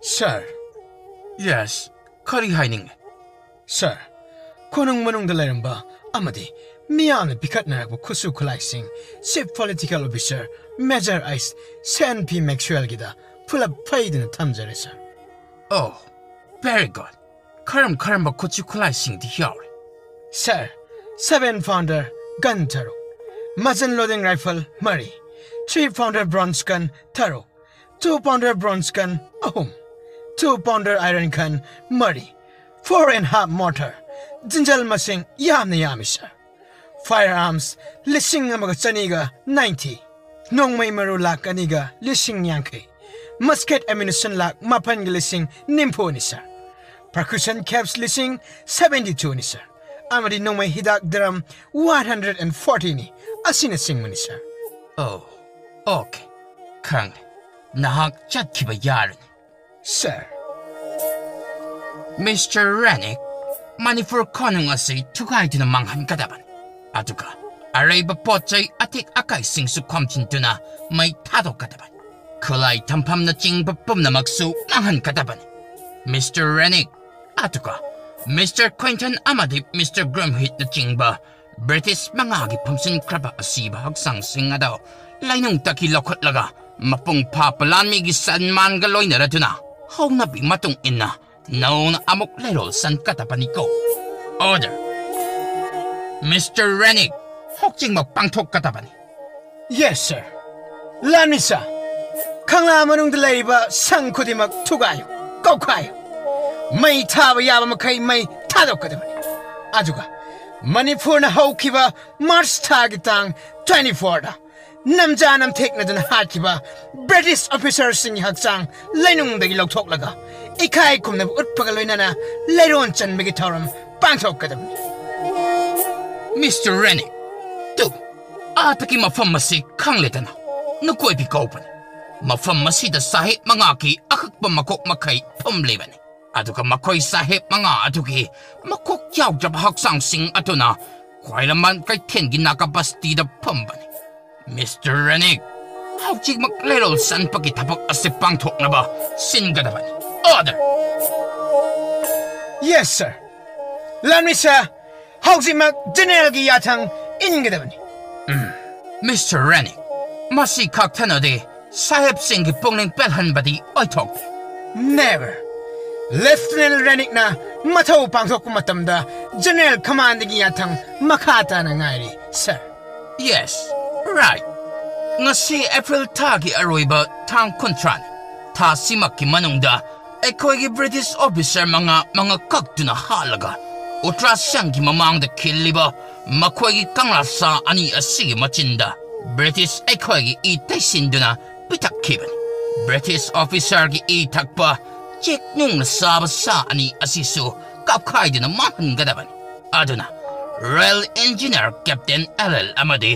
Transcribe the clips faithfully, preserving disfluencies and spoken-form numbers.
Sir. Yes, ꯀꯔꯤ ꯍꯥꯏꯅꯤꯡꯉꯤ? Sir, ꯀꯣꯅꯨꯡ ꯃꯅꯨꯡꯗ ꯂꯩꯔꯝꯕ ꯑꯃꯗꯤ ꯃꯤꯌꯥꯝꯅ ꯄꯤꯈꯠꯅꯔꯛꯄ ꯈꯨꯠꯁꯨ ꯈꯨꯠꯂꯥꯏꯁꯤꯡ, Chief Political Officer Major Ice Sean P Maxwellꯒꯤꯗ ꯄꯨꯂꯞ ꯐꯩꯗꯨꯅ ꯊꯝꯖꯔꯦ, sir꯫ Oh, very good. ꯀꯔꯝ ꯀꯔꯝꯕ ꯈꯨꯠꯁꯨ ꯈꯨꯠꯂꯥꯏꯁꯤꯡꯗꯤ ꯌꯥꯎꯔꯦ? Sir, seven pounder gun ꯇꯔꯨꯛ, muzzle loading rifle ꯃꯔꯤ, three pounder bronze gun ꯇꯔꯨꯛ, two pounder bronze gun ꯑꯍꯨꯝ, two pounder iron gun ꯃꯔꯤ, four and half mortar, ꯖꯤꯟꯖꯜ ꯃꯁꯤꯡ ꯌꯥꯝꯅ ꯌꯥꯝꯃꯤ, sir꯫ Firearms ꯂꯤꯁꯤꯡ ꯑꯃꯒ ꯆꯅꯤꯒ ꯅꯥꯏꯟꯇꯤ, ꯅꯣꯡꯃꯩ ꯃꯔꯨ ꯂꯥꯛ ꯑꯅꯤꯒ ꯂꯤꯁꯤꯡ ꯌꯥꯡꯈꯩ, musket ammunition ꯂꯥꯛ ꯃꯥꯄꯟꯒ ꯂꯤꯁꯤꯡ ꯅꯤꯐꯨꯅꯤ, sir꯫ Percussion caps ꯂꯤꯁꯤꯡ seventy twoꯅꯤ, sir꯫ ꯑꯃꯗꯤ ꯅꯣꯡꯃꯩ ꯍꯤꯗꯥꯛ drum one hundred and fortyꯅꯤ, ꯑꯁꯤꯅꯆꯤꯡꯕꯅꯤ, sir꯫ Oh, okay, ꯈꯪꯂꯦ꯫ ꯅꯍꯥꯛ ꯆꯠꯈꯤꯕ ꯌꯥꯔꯅꯤ꯫ Sir꯫ Mister Rennick, ꯃꯅꯤꯄꯨꯔ ꯀꯣꯅꯨꯡ ꯑꯁꯤ ꯊꯨꯒꯥꯏꯗꯨꯅ ꯃꯥꯡꯍꯟꯒꯗꯕꯅꯤ꯫ ꯑꯗꯨꯒ ꯑꯔꯩꯕ ꯄꯣꯠ ꯆꯩ ꯑꯇꯦꯛ ꯑꯀꯥꯏꯁꯤꯡꯁꯨ ꯈꯣꯝꯖꯤꯟꯗꯨꯅ ꯃꯩ ꯊꯥꯗꯣꯛꯀꯗꯕꯅꯤ꯫ ꯈꯨꯠꯂꯥꯏ ꯊꯝꯐꯝꯅꯆꯤꯡꯕ ꯄꯨꯝꯅꯃꯛꯁꯨ ꯃꯥꯡꯍꯟꯒꯗꯕꯅꯤ꯫ Mister Rennick, ꯑꯗꯨꯒ Mister Quinton ꯑꯃꯗꯤ Mister Grimheatꯅꯆꯤꯡꯕ British ꯃꯉꯥꯒꯤ ꯐꯝꯖꯤꯟꯈ꯭ꯔꯕ ꯑꯁꯤꯕ ꯍꯛꯆꯥꯡꯁꯤꯡ ꯑꯗꯨ ꯂꯩꯅꯨꯡꯗꯒꯤ ꯂꯧꯈꯠꯂꯒ ꯃꯄꯨꯡ ꯐꯥꯕ ꯂꯥꯟꯃꯤꯒꯤ ꯁꯟꯃꯥꯟꯒ ꯂꯣꯏꯅꯔꯗꯨꯅ ꯍꯧꯅꯕꯤ ꯃꯇꯨꯡ ꯏꯟꯅ ꯅꯧꯅ ꯑꯃꯨꯛ ꯂꯩꯔꯣꯜ ꯆꯟꯒꯗꯕꯅꯤꯀꯣ꯫ Order꯫ Mister Rennick, ꯍꯧꯖꯤꯛꯃꯛ ꯄꯥꯡꯊꯣꯛꯀꯗꯕꯅꯤ꯫ Yes, sir꯫ ꯂꯥꯟꯃꯤ sir, ꯀꯪꯂꯥ ꯃꯅꯨꯡꯗ ꯂꯩꯔꯤꯕ ꯁꯪ ꯈꯨꯗꯤꯡꯃꯛ ꯊꯨꯒꯥꯏꯌꯨ, ꯀꯧꯈꯥꯏꯌꯨ꯫ ꯃꯩ ꯊꯥꯕ ꯌꯥꯕ ꯃꯈꯩ ꯃꯩ ꯊꯥꯗꯣꯛꯀꯗꯕꯅꯤ꯫ ꯑꯗꯨꯒ ꯃꯅꯤꯄꯨꯔꯅ ꯍꯧꯈꯤꯕ March ꯊꯥꯒꯤ ꯇꯥꯡ twenty fourꯗ ꯅꯝꯖꯥ ꯅꯝꯊꯦꯛꯅꯗꯨꯅ ꯍꯥꯠꯈꯤꯕ British officerꯁꯤꯡꯒꯤ ꯍꯛꯆꯥꯡ ꯂꯩꯅꯨꯡꯗꯒꯤ ꯂꯧꯊꯣꯛꯂꯒ ꯏꯀꯥꯏ ꯈꯨꯝꯅꯕ ꯎꯠꯄꯒ ꯂꯣꯏꯅꯅ ꯂꯩꯔꯣꯟ ꯆꯟꯕꯒꯤ ꯊꯧꯔꯝ ꯄꯥꯡꯊꯣꯛꯀꯗꯕꯅꯤ꯫ Mister Rennick, ꯇꯨ, ꯑꯥꯗꯒꯤ ꯃꯐꯝ ꯑꯁꯤ ꯈꯪꯂꯦꯗꯅ, ꯅꯀꯣꯏꯕꯤ ꯀꯧꯕꯅꯤ꯫ ꯃꯐꯝ ꯑꯁꯤꯗ ꯁꯥꯍꯦꯕ ꯃꯉꯥꯒꯤ ꯑꯀꯛꯄ ꯃꯀꯣꯛ ꯃꯈꯩ ꯐꯝꯂꯤꯕꯅꯤ꯫ ꯑꯗꯨꯒ ꯃꯈꯣꯏ ꯁꯥꯍꯦꯕ ꯃꯉꯥ ꯑꯗꯨꯒꯤ ꯃꯀꯣꯛ ꯌꯥꯎꯗ꯭ꯔꯕ ꯍꯛꯆꯥꯡꯁꯤꯡ ꯑꯗꯨꯅ ꯈ꯭ꯋꯥꯏꯔꯝꯕꯥꯟ ꯀꯩꯊꯦꯜꯒꯤ ꯅꯥꯒꯥ ꯕꯁꯇꯤꯗ ꯐꯝꯕꯅꯤ꯫ Mister Rennick, ꯍꯧꯖꯤꯛꯃꯛ ꯂꯩꯔꯣꯜ ꯆꯟꯕꯒꯤ ꯊꯕꯛ ꯑꯁꯤ ꯄꯥꯡꯊꯣꯛꯅꯕ ꯁꯤꯟꯒꯗꯕꯅꯤ꯫ Order! Yes, sir. ꯂꯥꯟꯃꯤ ꯁꯥꯔ, ꯍꯧꯖꯤꯛꯃꯛ ꯖꯦꯅꯦꯔꯦꯜꯒꯤ ꯌꯥꯊꯪ ꯏꯟꯒꯗꯕꯅꯤ꯫ ꯎꯝ, ꯃꯤꯁꯇꯔ ꯔꯦꯅꯤꯛ, ꯃꯁꯤ ꯈꯛꯊꯅꯗꯦ, ꯁꯥꯍꯦꯕꯁꯤꯡꯒꯤ ꯄꯨꯛꯅꯤꯡ ꯄꯦꯜꯍꯟꯕꯗꯤ ꯑꯣꯏꯊꯣꯛꯇꯦ꯫ Never. ꯂꯦꯐꯇꯤꯅꯦꯟ ꯔꯦꯅꯤꯛꯅ ꯃꯊꯧ ꯄꯥꯡꯊꯣꯛꯄ ꯃꯇꯝꯗ ꯖꯦꯅꯦꯔꯦꯜ ꯀꯃꯥꯟꯗꯒꯤ ꯌꯥꯊꯪ ꯃꯈꯥ ꯇꯥꯅ ꯉꯥꯏꯔꯤ, ꯁꯥꯔ꯫ Yes, right. ꯉꯁꯤ ꯑꯦꯄ꯭ꯔꯤꯜ ꯊꯥꯒꯤ ꯑꯔꯣꯏꯕ ꯇꯥꯡ ꯀꯨꯟꯊ꯭ꯔꯥꯅꯤ꯫ ꯊꯥꯁꯤꯃꯛꯀꯤ ꯃꯅꯨꯡꯗ ꯑꯩꯈꯣꯏꯒꯤ ꯕ꯭ꯔꯤꯇꯤꯁ ꯑꯣꯐꯤꯁꯔ ꯃꯉꯥ ꯃꯉꯛ ꯀꯛꯇꯨꯅ ꯍꯥꯠꯂꯒ ꯎꯇ꯭ꯔꯥꯁꯟꯒꯤ ꯃꯃꯥꯡꯗ ꯈꯤꯜꯂꯤꯕ ꯃꯈꯣꯏꯒꯤ ꯀꯪꯂꯥ ꯁꯥ ꯑꯅꯤ ꯑꯁꯤꯒꯤ ꯃꯆꯤꯟꯗ ꯕ꯭ꯔꯤꯇꯤꯁ ꯑꯩꯈꯣꯏꯒꯤ ꯏ ꯇꯩꯁꯤꯟꯗꯨꯅ ꯄꯤꯊꯛꯈꯤꯕꯅꯤ꯫ ꯕ꯭ꯔꯤꯇꯤꯁ ꯑꯣꯐꯤꯁꯔꯒꯤ ꯏ ꯊꯛꯄ ꯆꯦꯛ ꯅꯨꯡꯅ ꯁꯥꯕ ꯁꯥ ꯑꯅꯤ ꯑꯁꯤꯁꯨ ꯀꯥꯞꯈꯥꯏꯗꯨꯅ ꯃꯥꯡꯍꯟꯒꯗꯕꯅꯤ꯫ ꯑꯗꯨꯅ ꯔꯣꯌꯦꯜ ꯏꯟꯖꯤꯅꯤꯌꯔ ꯀꯦꯞꯇꯦꯟ ꯑꯦꯂꯦꯜ ꯑꯃꯗꯤ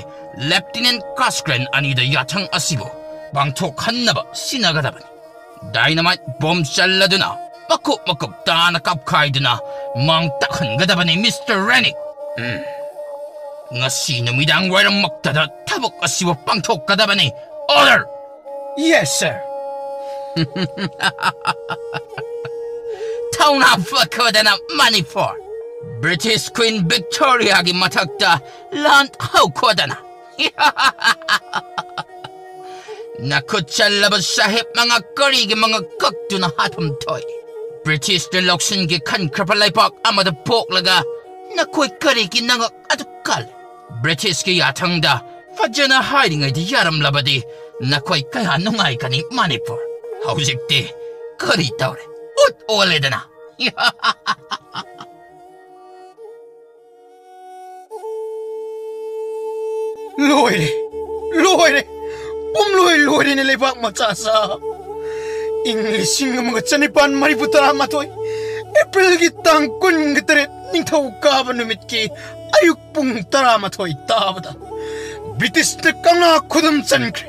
ꯂꯦꯐꯇꯤꯅꯦꯟ ꯀꯥꯁꯀ꯭ꯔꯦꯟ ꯑꯅꯤꯗ ꯌꯥꯊꯪ ꯑꯁꯤꯕꯨ ꯄꯥꯡꯊꯣꯛꯍꯟꯅꯕ ꯁꯤꯟꯅꯒꯗꯕꯅꯤ꯫ ꯗꯥꯏꯅꯥꯃꯥꯏꯠ ꯕꯣꯝ ꯆꯜꯂꯗꯨꯅ ꯃꯀꯨꯞ ꯃꯀꯨꯞ ꯇꯥꯅ ꯀꯥꯞꯈꯥꯏꯗꯨꯅ ꯃꯥꯡ ꯇꯥꯛꯍꯟꯒꯗꯕꯅꯤ, ꯃꯤꯁꯇꯔ ꯔꯦꯅꯤꯛ꯫ ꯎꯝ꯫ ꯉꯁꯤ ꯅꯨꯃꯤꯗꯥꯡ ꯋꯥꯏꯔꯝꯃꯛꯇꯗ ꯊꯕꯛ ꯑꯁꯤꯕꯨ ꯄꯥꯡꯊꯣꯛꯀꯗꯕꯅꯤ꯫ Order! Yes, sir. ꯊꯧꯅꯥ ꯐꯈꯣꯗꯅ ꯃꯅꯤꯄꯨꯔ꯫ ꯕ꯭ꯔꯤꯇꯤꯁ ꯀ꯭ꯋꯤꯟ ꯚꯤꯛꯇꯣꯔꯤꯌꯥꯒꯤ ꯃꯊꯛꯇ ꯂꯥꯟ ꯍꯧꯈꯣꯗꯅ꯫ ꯅꯈꯨꯠ ꯆꯜꯂꯕ ꯁꯥꯍꯦꯕ ꯃꯉꯛ ꯀꯔꯤꯒꯤ ꯃꯉꯛ ꯀꯛꯇꯨꯅ ꯍꯥꯠꯐꯝ ꯊꯣꯛꯏ? ꯕ꯭ꯔꯤꯇꯤꯁꯅ ꯂꯧꯁꯤꯟꯒꯦ ꯈꯟꯈ꯭ꯔꯕ ꯂꯩꯕꯥꯛ ꯑꯃꯗ ꯄꯣꯛꯂꯒ ꯅꯈꯣꯏ ꯀꯔꯤꯒꯤ ꯅꯉꯛ ꯑꯗꯨ ꯀꯜꯂꯤ? ꯕ꯭ꯔꯤꯇꯤꯁꯀꯤ ꯌꯥꯊꯪꯗ ꯐꯖꯅ ꯍꯥꯏꯔꯤꯉꯩꯗ ꯌꯥꯔꯝꯂꯕꯗꯤ ꯅꯈꯣꯏ ꯀꯌꯥ ꯅꯨꯡꯉꯥꯏꯒꯅꯤ ꯃꯅꯤꯄꯨꯔ꯫ ꯍꯧꯖꯤꯛꯇꯤ ꯀꯔꯤ ꯇꯧꯔꯦ? ꯎꯠ ꯑꯣꯜꯂꯦꯗꯅ꯫ ꯂꯣꯏꯔꯦ, ꯂꯣꯏꯔꯦ, ꯄꯨꯝꯂꯣꯏ ꯂꯣꯏꯔꯦꯅꯦ ꯂꯩꯕꯥꯛ ꯃꯆꯥ ꯁꯥ꯫ ꯏꯪ ꯂꯤꯁꯤꯡ ꯑꯃꯒ ꯆꯅꯤꯄꯥꯟ ꯃꯔꯤꯐꯨ ꯇꯔꯥꯃꯥꯊꯣꯏ ꯑꯦꯄ꯭ꯔꯤꯜꯒꯤ ꯇꯥꯡ ꯀꯨꯟꯒ ꯇꯔꯦꯠ ꯅꯤꯡꯊꯧꯀꯥꯕ ꯅꯨꯃꯤꯠꯀꯤ ꯑꯌꯨꯛ ꯄꯨꯡ ꯇꯔꯥꯃꯥꯊꯣꯏ ꯇꯥꯕꯗ ꯕ꯭ꯔꯤꯇꯤꯁꯅ ꯀꯪꯂꯥ ꯈꯨꯗꯨꯝ ꯆꯟꯈ꯭ꯔꯦ꯫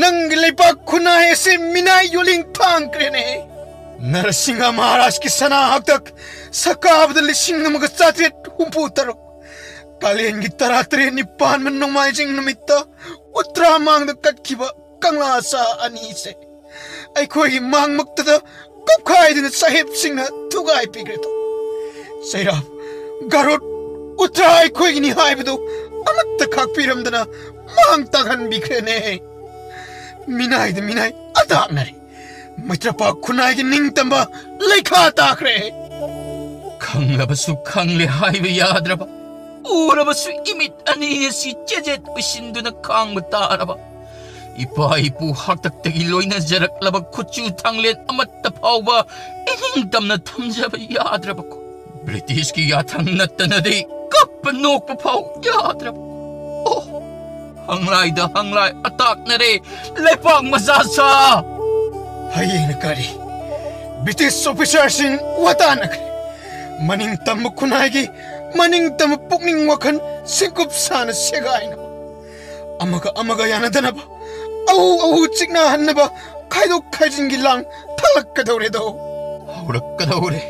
ꯅꯪꯒꯤ ꯂꯩꯕꯥꯛ ꯈꯨꯟꯅꯥꯏ ꯑꯁꯤ ꯃꯤꯅꯥꯏ ꯌꯣꯜꯂꯤꯡ ꯊꯥꯡꯈ꯭ꯔꯦꯅꯦ꯫ ꯅꯔꯁꯤꯡꯍ ꯃꯍꯥꯔꯥꯖꯀꯤ ꯁꯅꯥ ꯍꯥꯛꯇꯛ ꯁꯀꯥꯕꯗ ꯂꯤꯁꯤꯡ ꯑꯃꯒ ꯆꯥꯇ꯭ꯔꯦꯠ ꯍꯨꯝꯐꯨ ꯇꯔꯨꯛ, ꯀꯥꯂꯦꯟꯒꯤ ꯇꯔꯥꯇꯔꯦꯠꯅꯤ ꯄꯥꯟꯕ ꯅꯣꯡꯃꯥꯏꯖꯤꯡ ꯅꯨꯃꯤꯠꯇ ꯎꯇ꯭ꯔꯥ ꯃꯥꯡꯗ ꯀꯠꯈꯤꯕ ꯀꯪꯂꯥ ꯁꯥ ꯑꯅꯤꯁꯦ ꯑꯩꯈꯣꯏꯒꯤ ꯃꯥꯡꯃꯛꯇꯗ ꯀꯞꯈꯥꯏꯗꯨꯅ ꯁꯥꯍꯦꯕꯁꯤꯡꯅ ꯊꯨꯒꯥꯏ ꯄꯤꯈ꯭ꯔꯦꯗꯣ꯫ ꯆꯩꯔꯥꯎ, ꯒꯔꯨꯠ, ꯎꯇ꯭ꯔꯥ ꯑꯩꯈꯣꯏꯒꯤꯅꯤ ꯍꯥꯏꯕꯗꯨ ꯑꯃꯠꯇ ꯈꯥꯛꯄꯤꯔꯝꯗꯅ ꯃꯥꯡ ꯇꯥꯛꯍꯟꯕꯤꯈ꯭ꯔꯦꯅꯦ꯫ ꯃꯤꯅꯥꯏꯗ ꯃꯤꯅꯥꯏ ꯑꯇꯥꯛꯅꯔꯦ꯫ ꯃꯩꯇ꯭ꯔꯄꯥ ꯈꯨꯟꯅꯥꯏꯒꯤ ꯅꯤꯡꯇꯝꯕ ꯂꯩꯈꯥ ꯇꯥꯈ꯭ꯔꯦ꯫ ꯈꯪꯂꯕꯁꯨ ꯈꯪꯂꯦ ꯍꯥꯏꯕ ꯌꯥꯗ꯭ꯔꯕ, ꯎꯔꯕꯁꯨ ꯏꯃꯤꯠ ꯑꯅꯤ ꯑꯁꯤ ꯆꯦꯖꯦꯠ ꯎꯏꯁꯤꯟꯗꯨꯅ ꯈꯥꯡꯕ ꯇꯥꯔꯕ, ꯏꯄꯥ ꯏꯄꯨ ꯍꯥꯛꯇꯛꯇꯒꯤ ꯂꯣꯏꯅꯖꯔꯛꯂꯕ ꯈꯨꯠꯆꯨ ꯊꯥꯡꯂꯦꯟ ꯑꯃꯠꯇ ꯐꯥꯎꯕ ꯏꯅꯤꯡꯇꯝꯅ ꯊꯝꯖꯕ ꯌꯥꯗ꯭ꯔꯕꯀꯣ꯫ ꯕ꯭ꯔꯤꯇꯤꯁꯀꯤ ꯌꯥꯊꯪ ꯅꯠꯇꯅꯗꯤ ꯀꯞꯄ ꯅꯣꯛꯄ ꯐꯥꯎ ꯌꯥꯗ꯭ꯔꯕ꯫ ꯑꯣ, ꯍꯪꯂꯥꯏꯗ ꯍꯪꯂꯥꯏ ꯑꯇꯥꯛꯅꯔꯦ, ꯂꯩꯄꯥꯛ ꯃꯆꯥ ꯁꯥ꯫ ꯍꯌꯦꯡꯅ ꯀꯔꯤ? ꯕ꯭ꯔꯤꯇꯤꯁ ꯑꯣꯐꯤꯁꯥꯔꯁꯤꯡ ꯋꯥꯇꯥꯅꯈ꯭ꯔꯦ꯫ ꯃꯅꯤꯡ ꯇꯝꯕ ꯈꯨꯟꯅꯥꯏꯒꯤ ꯃꯅꯤꯡ ꯇꯝꯕ ꯄꯨꯛꯅꯤꯡ ꯋꯥꯈꯜ ꯁꯤꯡꯀꯨꯞ ꯁꯥꯅ ꯁꯦꯒꯥꯏꯅꯕ, ꯑꯃꯒ ꯑꯃꯒ ꯌꯥꯅꯗꯅꯕ, ꯑꯎ ꯑꯎ ꯆꯤꯛꯅꯍꯟꯅꯕ, ꯈꯥꯏꯗꯣꯛ ꯈꯥꯏꯖꯤꯟꯒꯤ ꯂꯥꯡ ꯊꯜꯂꯛꯀꯗꯧꯔꯦꯗꯣ꯫ ꯍꯧꯔꯛꯀꯗꯧꯔꯦ꯫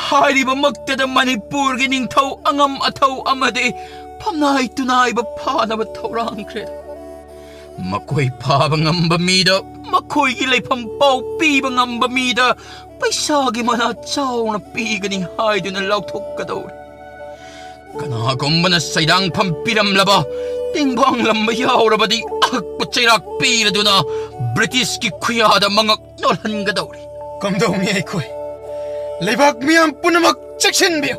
ꯍꯥꯏꯔꯤꯕꯃꯛꯇꯗ ꯃꯅꯤꯄꯨꯔꯒꯤ ꯅꯤꯡꯊꯧ ꯑꯉꯝ ꯑꯊꯧ ꯑꯃꯗꯤ ꯐꯝꯅꯥꯏ ꯇꯨꯅꯥꯏꯕ ꯐꯥꯅꯕ ꯊꯧꯔꯥꯡꯈ꯭ꯔꯦ꯫ ꯃꯈꯣꯏ ꯐꯥꯕ ꯉꯝꯕ ꯃꯤꯗ, ꯃꯈꯣꯏꯒꯤ ꯂꯩꯐꯝ ꯄꯥꯎ ꯄꯤꯕ ꯉꯝꯕ ꯃꯤꯗ ꯄꯩꯁꯥꯒꯤ ꯃꯅꯥ ꯆꯥꯎꯅ ꯄꯤꯒꯅꯤ ꯍꯥꯏꯗꯨꯅ ꯂꯥꯎꯊꯣꯛꯀꯗꯧꯔꯦ꯫ ꯀꯅꯥꯒꯨꯝꯕꯅ ꯆꯩꯔꯥꯡꯐꯝ ꯄꯤꯔꯝꯂꯕ, ꯇꯦꯡꯕꯥꯡꯂꯝꯕ ꯌꯥꯎꯔꯕꯗꯤ ꯑꯍꯛꯄ ꯆꯩꯔꯥꯛ ꯄꯤꯔꯗꯨꯅ ꯕ꯭ꯔꯤꯇꯤꯁꯀꯤ ꯈꯨꯌꯥꯗ ꯃꯉꯛ ꯅꯣꯜꯍꯟꯒꯗꯧꯔꯤ꯫ ꯀꯝꯗꯧꯅꯤ ꯑꯩꯈꯣꯏ? ꯂꯩꯕꯥꯛ ꯃꯤꯌꯥꯝ ꯄꯨꯝꯅꯃꯛ ꯆꯦꯛꯁꯤꯟꯕꯤꯌꯨ꯫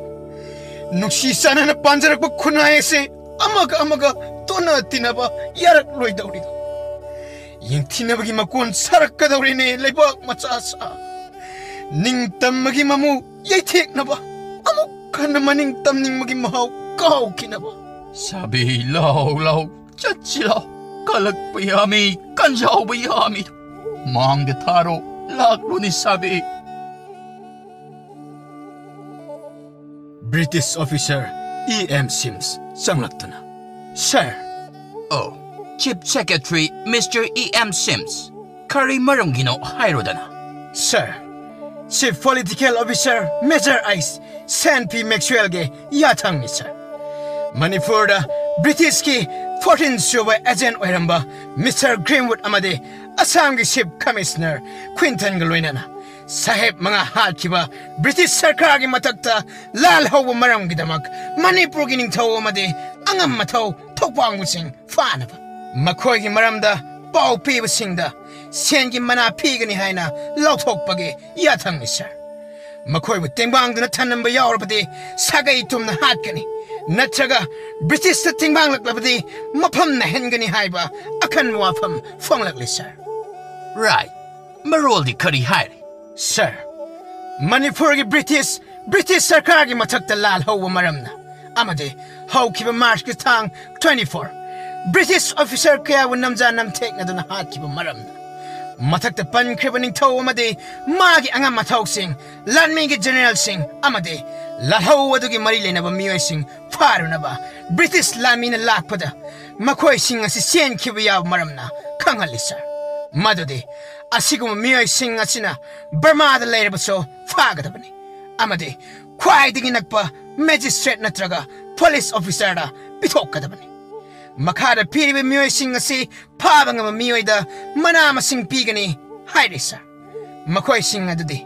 ꯅꯨꯡꯁꯤ ꯆꯥꯟꯅꯅ ꯄꯥꯟꯖꯔꯛꯄ ꯈꯨꯟꯅꯥꯏ ꯑꯁꯤ ꯑꯃꯒ ꯑꯃꯒ ꯇꯣꯟꯅ ꯇꯤꯟꯅꯕ ꯌꯥꯔꯛꯂꯣꯏꯗꯧꯔꯤꯗꯣ꯫ ꯌꯦꯡꯊꯤꯅꯕꯒꯤ ꯃꯀꯣꯟ ꯁꯥꯔꯛꯀꯗꯧꯔꯤꯅꯦ ꯂꯩꯕꯥꯛ ꯃꯆꯥ ꯁꯥ꯫ ꯅꯤꯡꯇꯝꯕꯒꯤ ꯃꯃꯨ ꯌꯩꯊꯦꯛꯅꯕ, ꯑꯃꯨꯛ ꯍꯟꯅ ꯃꯅꯤꯡ ꯇꯝꯅꯤꯡꯕꯒꯤ ꯃꯍꯥꯎ ꯀꯥꯎꯈꯤꯅꯕ꯫ ꯁꯥꯕꯤ, ꯂꯥꯎ, ꯂꯥꯎ, ꯆꯠꯁꯤ ꯂꯥꯎ꯫ ꯀꯜꯂꯛꯄ ꯌꯥꯝꯃꯤ, ꯀꯟꯖꯥꯎꯕ ꯌꯥꯝꯃꯤ꯫ ꯃꯥꯡꯗ ꯊꯥꯔꯣ, ꯂꯥꯛꯂꯣꯅꯤ ꯁꯥꯕꯤ꯫ British officer E M Simms ꯆꯪꯂꯛꯇꯨꯅ, "ꯁꯥꯔ!" "ꯑꯣ, chief secretary mister E M Simms, ꯀꯔꯤ ꯃꯔꯝꯒꯤꯅꯣ ꯍꯥꯏꯔꯣꯗꯅ?" "Sir, chief political officer major ꯑꯥꯏꯁ ꯁꯦꯟ ꯄꯤ ꯃꯦꯛꯁꯋꯦꯜꯒꯤ ꯌꯥꯊꯪꯅꯤ, ꯁꯥꯔ꯫ ꯃꯅꯤꯄꯨꯔꯗ ꯕ꯭ꯔꯤꯇꯤꯁꯀꯤ ꯐꯣꯔꯇꯤꯟ ꯁꯨꯕ ꯑꯦꯖꯦꯟ ꯑꯣꯏꯔꯝꯕ ꯃꯤꯁꯇꯔ ꯒ꯭ꯔꯤꯟꯋꯨꯗ ꯑꯃꯗꯤ ꯑꯁꯥꯝꯒꯤ ꯆꯤꯐ ꯀꯃꯤꯁꯅꯔ ꯈ꯭ꯋꯤꯟꯊꯟꯒ ꯂꯣꯏꯅꯅ ꯁꯥꯍꯦꯕ ꯃꯉꯥ ꯍꯥꯠꯈꯤꯕ ꯕ꯭ꯔꯤꯇꯤꯁ ꯁꯔꯀꯥꯔꯒꯤ ꯃꯊꯛꯇ ꯂꯥꯜ ꯍꯧꯕ ꯃꯔꯝꯒꯤꯗꯃꯛ ꯃꯅꯤꯄꯨꯔꯒꯤ ꯅꯤꯡꯊꯧ ꯑꯃꯗꯤ ꯑꯉꯝ ꯑꯊꯧ ꯊꯧꯄꯥꯡꯕꯁꯤꯡ ꯐꯥꯅꯕ ꯃꯈꯣꯏꯒꯤ ꯃꯔꯝꯗ ꯄꯥꯎ ꯄꯤꯕꯁꯤꯡꯗ ꯁꯦꯟꯒꯤ ꯃꯅꯥ ꯄꯤꯒꯅꯤ ꯍꯥꯏꯅ ꯂꯥꯎꯊꯣꯛꯄꯒꯤ ꯌꯥꯊꯪꯅꯤ, ꯁꯥꯔ꯫ ꯃꯈꯣꯏꯕꯨ ꯇꯦꯡꯕꯥꯡꯗꯨꯅ ꯊꯅꯝꯕ ꯌꯥꯎꯔꯕꯗꯤ ꯁꯥꯒꯩ ꯇꯨꯝꯅ ꯍꯥꯠꯀꯅꯤ, ꯅꯠꯇ꯭ꯔꯒ ꯕ꯭ꯔꯤꯇꯤꯁꯇ ꯇꯦꯡꯕꯥꯡꯂꯛꯂꯕꯗꯤ ꯃꯐꯝ ꯅꯥꯏꯍꯟꯒꯅꯤ ꯍꯥꯏꯕ ꯑꯀꯟꯕ ꯋꯥꯐꯝ ꯐꯣꯡꯂꯛꯂꯤ, ꯁꯥꯔ꯫ ꯔꯥꯏꯠ꯫ ꯃꯔꯣꯜꯗꯤ ꯀꯔꯤ ꯍꯥꯏꯔꯤ? ꯁꯥꯔ, ꯃꯅꯤꯄꯨꯔꯒꯤ ꯕ꯭ꯔꯤꯇꯤꯁ, ꯕ꯭ꯔꯤꯇꯤꯁ ꯁꯔꯀꯥꯔꯒꯤ ꯃꯊꯛꯇ ꯂꯥꯜ ꯍꯧꯕ ꯃꯔꯝꯅ ꯑꯃꯗꯤ ꯍꯧꯈꯤꯕ ꯃꯥꯔꯆꯀꯤ ꯇꯥꯡ twenty four ꯕ꯭ꯔꯤꯇꯤꯁ ꯑꯣꯐꯤꯁꯔ ꯀꯌꯥꯕꯨ ꯅꯝꯖꯥ ꯅꯝꯊꯦꯛꯅꯗꯨꯅ ꯍꯥꯠꯈꯤꯕ ꯃꯔꯝꯅ ꯃꯊꯛꯇ ꯄꯟꯈ꯭ꯔꯤꯕ ꯅꯤꯡꯊꯧ ꯑꯃꯗꯤ ꯃꯥꯒꯤ ꯑꯉꯝ ꯑꯊꯧꯁꯤꯡ, ꯂꯥꯟꯃꯤꯒꯤ ꯖꯦꯅꯦꯔꯦꯜꯁꯤꯡ ꯑꯃꯗꯤ ꯂꯥꯜꯍꯧ ꯑꯗꯨꯒꯤ ꯃꯔꯤ ꯂꯩꯅꯕ ꯃꯤꯑꯣꯏꯁꯤꯡ ꯐꯥꯔꯨꯅꯕ ꯕ꯭ꯔꯤꯇꯤꯁ ꯂꯥꯟꯃꯤꯅ ꯂꯥꯛꯄꯗ ꯃꯈꯣꯏꯁꯤꯡ ꯑꯁꯤ ꯆꯦꯟꯈꯤꯕ ꯌꯥꯕ ꯃꯔꯝꯅ ꯈꯪꯍꯜꯂꯤ, ꯁꯥꯔ꯫ ꯃꯗꯨꯗꯤ ꯑꯁꯤꯒꯨꯝꯕ ꯃꯤꯑꯣꯏꯁꯤꯡ ꯑꯁꯤꯅ ꯕꯔꯃꯥꯗ ꯂꯩꯔꯕꯁꯨ ꯐꯥꯒꯗꯕꯅꯤ ꯑꯃꯗꯤ ꯈ꯭ꯋꯥꯏꯗꯒꯤ ꯅꯛꯄ ꯃꯦꯖꯤꯁꯇ꯭ꯔꯦꯠ ꯅꯠꯇ꯭ꯔꯒ ꯄꯨꯂꯤꯁ ꯑꯣꯐꯤꯁꯔꯗ ꯄꯤꯊꯣꯛꯀꯗꯕꯅꯤ꯫ ꯃꯈꯥꯗ ꯄꯤꯔꯤꯕ ꯃꯤꯑꯣꯏꯁꯤꯡ ꯑꯁꯤ ꯐꯥꯕ ꯉꯝꯕ ꯃꯤꯑꯣꯏꯗ ꯃꯅꯥ ꯃꯁꯤꯡ ꯄꯤꯒꯅꯤ ꯍꯥꯏꯔꯤ, ꯁꯥꯔ꯫ ꯃꯈꯣꯏꯁꯤꯡ ꯑꯗꯨꯗꯤ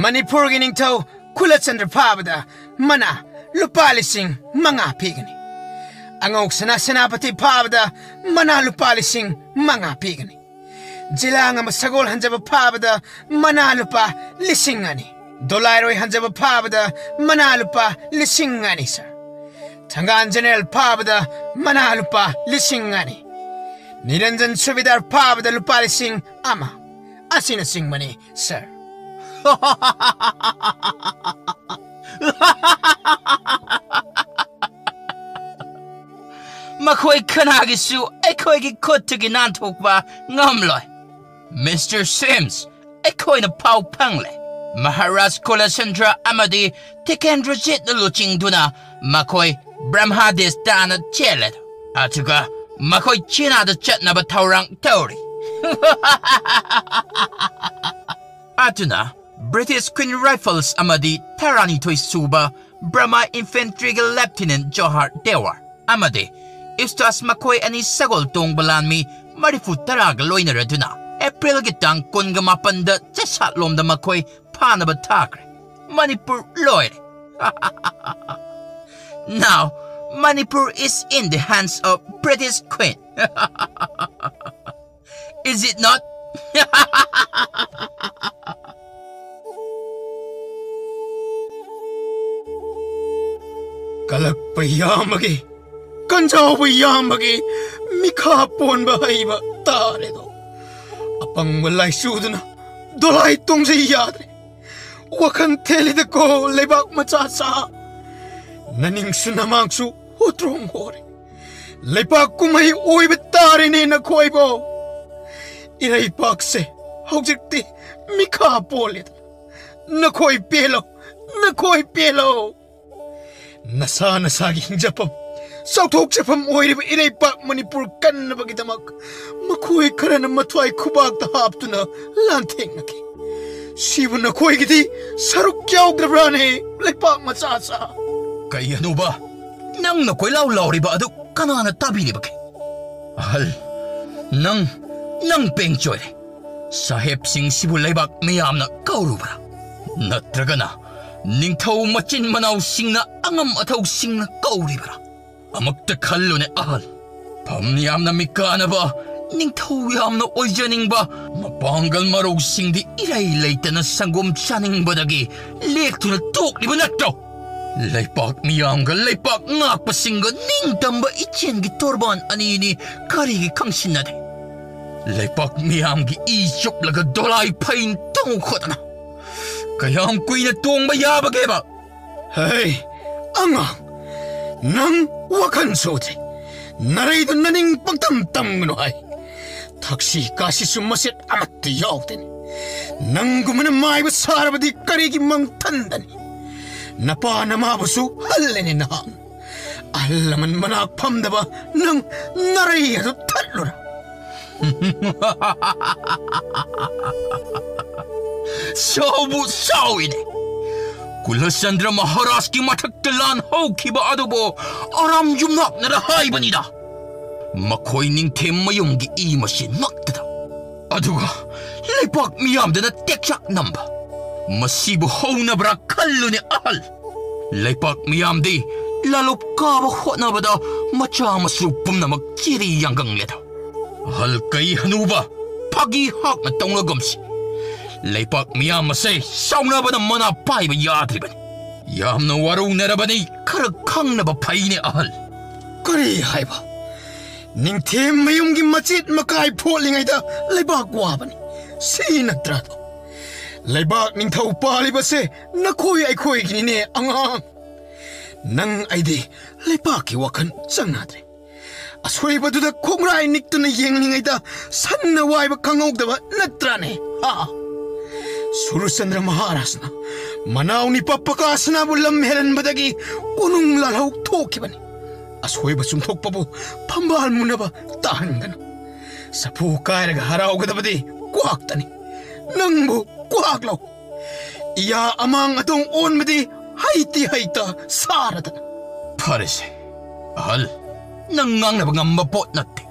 ꯃꯅꯤꯄꯨꯔꯒꯤ ꯅꯤꯡꯊꯧ ꯀꯨꯂꯆꯟꯗ꯭ꯔ ꯐꯥꯕꯗ ꯃꯅꯥ ꯂꯨꯄꯥ ꯂꯤꯁꯤꯡ ꯃꯉꯥ ꯄꯤꯒꯅꯤ꯫ ꯑꯉꯧ ꯁꯅꯥ ꯁꯦꯅꯥꯄꯇꯤ ꯐꯥꯕꯗ ꯃꯅꯥ ꯂꯨꯄꯥ ꯂꯤꯁꯤꯡ ꯃꯉꯥ ꯄꯤꯒꯅꯤ꯫ ꯖꯤꯂꯥ ꯉꯝꯕ ꯁꯒꯣꯜ ꯍꯟꯖꯕ ꯐꯥꯕꯗ ꯃꯅꯥ ꯂꯨꯄꯥ ꯂꯤꯁꯤꯡ ꯑꯅꯤ꯫ ꯗꯣꯂꯥꯏꯔꯣꯏ ꯍꯟꯖꯕ ꯐꯥꯕꯗ ꯃꯅꯥ ꯂꯨꯄꯥ ꯂꯤꯁꯤꯡ ꯑꯅꯤ, ꯁꯥꯔ꯫ ꯊꯪꯒꯥꯜ ꯖꯦꯅꯦꯔꯦꯜ ꯐꯥꯕꯗ ꯃꯅꯥ ꯂꯨꯄꯥ ꯂꯤꯁꯤꯡ ꯑꯅꯤ꯫ ꯅꯤꯔꯟꯖꯟ ꯁꯨꯕꯦꯗꯥꯔ ꯐꯥꯕꯗ ꯂꯨꯄꯥ ꯂꯤꯁꯤꯡ ꯑꯃ꯫ ꯑꯁꯤꯅꯆꯤꯡꯕꯅꯤ, ꯁꯥꯔ꯫ ꯃꯈꯣꯏ ꯀꯅꯥꯒꯤꯁꯨ ꯑꯩꯈꯣꯏꯒꯤ ꯈꯨꯠꯇꯒꯤ ꯅꯥꯟꯊꯣꯛꯄ ꯉꯝꯂꯣꯏ꯫ ꯃꯤꯁꯇꯔ ꯁꯤꯝꯁ, ꯑꯩꯈꯣꯏꯅ ꯄꯥꯎ ꯐꯪꯂꯦ꯫ ꯃꯍꯥꯔꯥꯖ ꯀꯨꯂꯆꯟꯗ꯭ꯔ ꯑꯃꯗꯤ ꯇꯤꯀꯦꯟꯗ꯭ꯔꯖꯤꯠꯅ ꯂꯨꯆꯤꯡꯗꯨꯅ ꯃꯈꯣꯏ ꯕ꯭ꯔꯍ꯭ꯃꯥꯗꯦꯁ ꯇꯥꯟꯅ ꯆꯦꯜꯂꯦ꯫ ꯑꯗꯨꯒ ꯃꯈꯣꯏ ꯆꯤꯅꯥꯗ ꯆꯠꯅꯕ ꯊꯧꯔꯥꯡ ꯇꯧꯔꯤ꯫ ꯑꯗꯨꯅ ꯕ꯭ꯔꯤꯇꯤꯁ ꯀ꯭ꯋꯤꯟ ꯔꯥꯏꯐꯜꯁ ꯑꯃꯗꯤ ꯇꯔꯥꯅꯤꯊꯣꯏ ꯁꯨꯕ ꯕ꯭ꯔꯍ꯭ꯃꯥ ꯏꯟꯐꯦꯟꯇ꯭ꯔꯤꯒꯤ ꯂꯦꯐꯇꯤꯅꯦꯟꯠ ꯖꯣꯍꯥꯔ ꯗꯦꯋꯥꯔ ꯑꯃꯗꯤ ꯎꯁꯇꯥꯖ ꯃꯈꯣꯏ ꯑꯅꯤ ꯁꯒꯣꯜ ꯇꯣꯡꯕ ꯂꯥꯟꯃꯤ ꯃꯔꯤꯐꯨ ꯇꯔꯥꯒ ꯂꯣꯏꯅꯔꯗꯨꯅ ꯑꯦꯄ꯭ꯔꯤꯜꯒꯤ ꯇꯥꯡ ꯀꯨꯟꯒ ꯃꯥꯄꯟꯗ ꯆꯦꯁꯥꯠꯂꯣꯝꯗ ꯃꯈꯣꯏ ꯐꯥꯅꯕ ꯊꯥꯈ꯭ꯔꯦ꯫ ꯃꯅꯤꯄꯨꯔ ꯂꯣꯏꯔꯦ꯫ Now, Manipur is in the hands of British Queen. Is it not? ꯀꯂꯛꯄ ꯌꯥꯝꯕꯒꯤ, ꯀꯟꯖꯥꯎꯕ ꯌꯥꯝꯕꯒꯤ ꯃꯤꯈꯥ ꯄꯣꯟꯕ ꯍꯩꯕ ꯇꯥꯔꯦꯗꯣ꯫ ꯑꯄꯪꯕ ꯂꯥꯏꯆꯨꯗꯨꯅ ꯗꯣꯂꯥꯏ ꯇꯣꯡꯖꯩ ꯌꯥꯗ꯭ꯔꯦ꯫ ꯋꯥꯈꯜ ꯊꯦꯜꯂꯤꯗꯀꯣ ꯂꯩꯕꯥꯛ ꯃꯆꯥ ꯁꯥ꯫ ꯅꯅꯤꯡꯁꯨ ꯅꯃꯥꯡꯁꯨ ꯍꯨꯇ꯭ꯔꯣꯡ ꯍꯣꯔꯦ꯫ ꯂꯩꯄꯥꯛ ꯀꯨꯝꯍꯩ ꯑꯣꯏꯕ ꯇꯥꯔꯦꯅꯦ ꯅꯈꯣꯏꯕꯣ꯫ ꯏꯔꯩꯄꯥꯛꯁꯦ ꯍꯧꯖꯤꯛꯇꯤ ꯃꯤꯈꯥ ꯄꯣꯜꯂꯦꯗ꯫ ꯅꯈꯣꯏ ꯄꯦꯜꯂꯣ, ꯅꯈꯣꯏ ꯄꯦꯜꯂꯣ꯫ ꯅꯁꯥ ꯅꯁꯥꯒꯤ ꯍꯤꯡꯖꯐꯝ, ꯆꯥꯎꯊꯣꯛꯆꯐꯝ ꯑꯣꯏꯔꯤꯕ ꯏꯔꯩꯄꯥꯛ ꯃꯅꯤꯄꯨꯔ ꯀꯟꯅꯕꯒꯤꯗꯃꯛ ꯃꯈꯣꯏ ꯈꯔꯅ ꯃꯊ꯭ꯋꯥꯏ ꯈꯨꯕꯥꯛꯇ ꯍꯥꯞꯇꯨꯅ ꯂꯥꯟꯊꯦꯡꯅꯈꯤ꯫ ꯁꯤꯕꯨ ꯅꯈꯣꯏꯒꯤꯗꯤ ꯁꯔꯨꯛ ꯌꯥꯎꯗ꯭ꯔꯕ꯭ꯔꯥꯅꯦ, ꯂꯩꯄꯥꯛ ꯃꯆꯥ ꯁꯥ? ꯀꯩꯒꯤꯅꯣꯕ? ꯅꯪꯅ ꯀꯣꯏꯂꯥꯎ ꯂꯥꯎꯔꯤꯕ ꯑꯗꯨ ꯀꯅꯥꯅ ꯇꯥꯕꯤꯔꯤꯕꯒꯦ? ꯑꯍꯜ, ꯅꯪ, ꯅꯪ ꯄꯦꯡ ꯆꯣꯏꯔꯦ꯫ ꯁꯥꯍꯦꯕꯁꯤꯡꯁꯤꯕꯨ ꯂꯩꯕꯥꯛ ꯃꯤꯌꯥꯝꯅ ꯀꯧꯔꯨꯕ꯭ꯔꯥ? ꯅꯠꯇ꯭ꯔꯒꯅ ꯅꯤꯡꯊꯧ ꯃꯆꯤꯟ ꯃꯅꯥꯎꯁꯤꯡꯅ ꯑꯉꯝ ꯑꯊꯧꯁꯤꯡꯅ ꯀꯧꯔꯤꯕ꯭ꯔꯥ? ꯑꯃꯨꯛꯇ ꯈꯜꯂꯨꯅꯦ ꯑꯍꯜ꯫ ꯐꯝ ꯌꯥꯝꯅ ꯃꯤꯀꯥꯅꯕ, ꯅꯤꯡꯊꯧ ꯌꯥꯝꯅ ꯑꯣꯏꯖꯅꯤꯡꯕ ꯃꯄꯥꯡꯒꯜ ꯃꯔꯧꯁꯤꯡꯗꯤ ꯏꯔꯩ ꯂꯩꯇꯅ ꯁꯪꯒꯣꯝ ꯆꯥꯅꯤꯡꯕꯗꯒꯤ ꯂꯦꯛꯇꯨꯅ ꯇꯣꯛꯂꯤꯕ ꯅꯠꯇ꯭ꯔꯣ? ꯂꯩꯄꯥꯛ ꯃꯤꯌꯥꯝꯒ ꯂꯩꯄꯥꯛ ꯉꯥꯛꯄꯁꯤꯡꯒ ꯅꯤꯡꯇꯝꯕ ꯏꯆꯦꯟꯒꯤ ꯇꯣꯔꯕꯥꯟ ꯑꯅꯤꯅꯤ ꯀꯔꯤꯒꯤ ꯈꯪꯁꯤꯟꯅꯗꯦ? ꯂꯩꯄꯥꯛ ꯃꯤꯌꯥꯝꯒꯤ ꯏ ꯆꯨꯞꯂꯒ ꯗꯣꯂꯥꯏ ꯐꯩ ꯇꯣꯡꯈꯣꯗꯅ ꯀꯌꯥꯝ ꯀꯨꯏꯅ ꯇꯣꯡꯕ ꯌꯥꯕꯒꯦꯕ? ꯍꯩ, ꯑꯉꯥꯡ, ꯅꯪ ꯋꯥꯈꯜ ꯁꯣꯗ꯭ꯔꯤ꯫ ꯅꯔꯩꯗꯨ ꯅꯅꯤꯡ ꯄꯪꯇꯝ ꯇꯝꯒꯅꯨ ꯍꯥꯏ꯫ ꯊꯛꯁꯤ ꯀꯥꯁꯤꯁꯨ ꯃꯆꯦꯠ ꯑꯃꯠꯇ ꯌꯥꯎꯗꯅꯤ꯫ ꯅꯪꯒꯨꯝꯕꯅ ꯃꯥꯏꯕ ꯁꯥꯔꯕꯗꯤ ꯀꯔꯤꯒꯤ ꯃꯪꯊꯟꯗꯅꯤ? ꯅꯄꯥ ꯅꯃꯥꯕꯨꯁꯨ ꯍꯜꯂꯅꯤ ꯅꯍꯥꯛ꯫ ꯑꯍꯜ ꯂꯃꯟ ꯃꯅꯥꯛ ꯐꯝꯗꯕ ꯅꯪ ꯅꯔꯩ ꯑꯗꯨ ꯊꯠꯂꯨꯔ꯫ ꯁꯥꯎꯕꯨ ꯁꯥꯎꯏꯅꯦ꯫ ꯀꯨꯂꯆꯟꯗ꯭ꯔ ꯃꯍꯥꯔꯥꯖꯀꯤ ꯃꯊꯛꯇ ꯂꯥꯟ ꯍꯧꯈꯤꯕ ꯑꯗꯨꯕꯨ ꯑꯔꯥꯝ ꯌꯨꯝꯅꯥꯛꯅꯔ ꯍꯥꯏꯕꯅꯤꯗ꯫ ꯃꯈꯣꯏ ꯅꯤꯡꯊꯦꯝ ꯃꯌꯨꯝꯒꯤ ꯏ ꯃꯁꯦꯟꯃꯛꯇꯗ꯫ ꯑꯗꯨꯒ ꯂꯩꯕꯥꯛ ꯃꯤꯌꯥꯝꯗꯅ ꯇꯦꯛꯆꯥꯛ ꯅꯝꯕ꯫ ꯃꯁꯤꯕꯨ ꯍꯧꯅꯕ꯭ꯔꯥ ꯈꯜꯂꯨꯅꯦ ꯑꯍꯜ꯫ ꯂꯩꯕꯥꯛ ꯃꯤꯌꯥꯝꯗꯤ ꯂꯥꯂꯣꯞ ꯀꯥꯕ ꯍꯣꯠꯅꯕꯗ ꯃꯆꯥ ꯃꯁꯨ ꯄꯨꯝꯅꯃꯛ ꯆꯦꯔꯤ ꯌꯥꯡꯒꯪꯂꯦꯗ꯫ ꯑꯍꯜ ꯀꯩ ꯍꯅꯨꯕ, ꯐꯥꯒꯤ ꯍꯥꯛꯅ ꯇꯧꯅꯒꯨꯝꯁꯤ꯫ ꯂꯩꯕꯥꯛ ꯃꯤꯌꯥꯝ ꯑꯁꯦ ꯁꯥꯎꯅꯕꯅ ꯃꯅꯥ ꯄꯥꯏꯕ ꯌꯥꯗ꯭ꯔꯤꯕꯅꯤ꯫ ꯌꯥꯝꯅ ꯋꯥꯔꯧꯅꯔꯕꯅꯤ, ꯈꯔ ꯈꯪꯅꯕ ꯐꯩꯅꯦ ꯑꯍꯜ꯫ ꯀꯔꯤ ꯍꯥꯏꯕ? ꯅꯤꯡꯊꯦꯝ ꯃꯌꯨꯝꯒꯤ ꯃꯆꯦꯠ ꯃꯀꯥꯏ ꯐꯣꯠꯂꯤꯉꯩꯗ ꯂꯩꯕꯥꯛ ꯋꯥꯕꯅꯤ, ꯁꯤ ꯅꯠꯇ꯭ꯔꯥꯗꯣ? ꯂꯩꯕꯥꯛ ꯅꯤꯡꯊꯧ ꯄꯥꯜꯂꯤꯕꯁꯦ ꯅꯈꯣꯏ ꯑꯩꯈꯣꯏꯒꯤꯅꯤꯅꯦ ꯑꯉꯥꯡ꯫ ꯅꯪ ꯑꯩꯗꯤ ꯂꯩꯕꯥꯛꯀꯤ ꯋꯥꯈꯜ ꯆꯪꯅꯗ꯭ꯔꯦ꯫ ꯑꯁꯣꯏꯕꯗꯨꯗ ꯈꯣꯡꯒ꯭ꯔꯥꯏ ꯅꯤꯛꯇꯨꯅ ꯌꯦꯡꯂꯤꯉꯩꯗ ꯁꯟꯅ ꯋꯥꯏꯕ ꯈꯪꯍꯧꯗꯕ ꯅꯠꯇ꯭ꯔꯥꯅꯦ? ꯍꯥ? ꯁꯨꯔꯆꯟꯗ꯭ꯔ ꯃꯍꯥꯔꯥꯖꯅ ꯃꯅꯥꯎ ꯅꯤꯄꯥ ꯄꯀꯥꯁꯅꯥꯕꯨ ꯂꯝ ꯍꯦꯜꯍꯟꯕꯗꯒꯤ ꯀꯣꯅꯨꯡ ꯂꯥꯜꯍꯧ ꯊꯣꯛꯈꯤꯕꯅꯤ꯫ ꯑꯁꯣꯏꯕ ꯆꯨꯝꯊꯣꯛꯄꯕꯨ ꯐꯝꯕꯥꯜ ꯃꯨꯅꯕ ꯇꯥꯍꯟꯒꯅꯨ꯫ ꯁꯥꯐꯨ ꯀꯥꯏꯔꯒ ꯍꯔꯥꯎꯒꯗꯕꯗꯤ ꯀ꯭ꯋꯥꯛꯇꯅꯤ꯫ ꯅꯪꯕꯨ ꯀ꯭ꯋꯥꯛꯂꯣ? ꯏꯌꯥ ꯑꯃꯥꯡ ꯑꯇꯣꯡ ꯑꯣꯟꯕꯗꯤ ꯍꯩꯇꯤ ꯍꯩꯇ ꯁꯥꯔꯗꯅ꯫ ꯐꯔꯦꯁꯦ, ꯑꯍꯜ, ꯅꯪ ꯉꯥꯡꯅꯕ ꯉꯝꯕ ꯄꯣꯠ ꯅꯠꯇꯦ꯫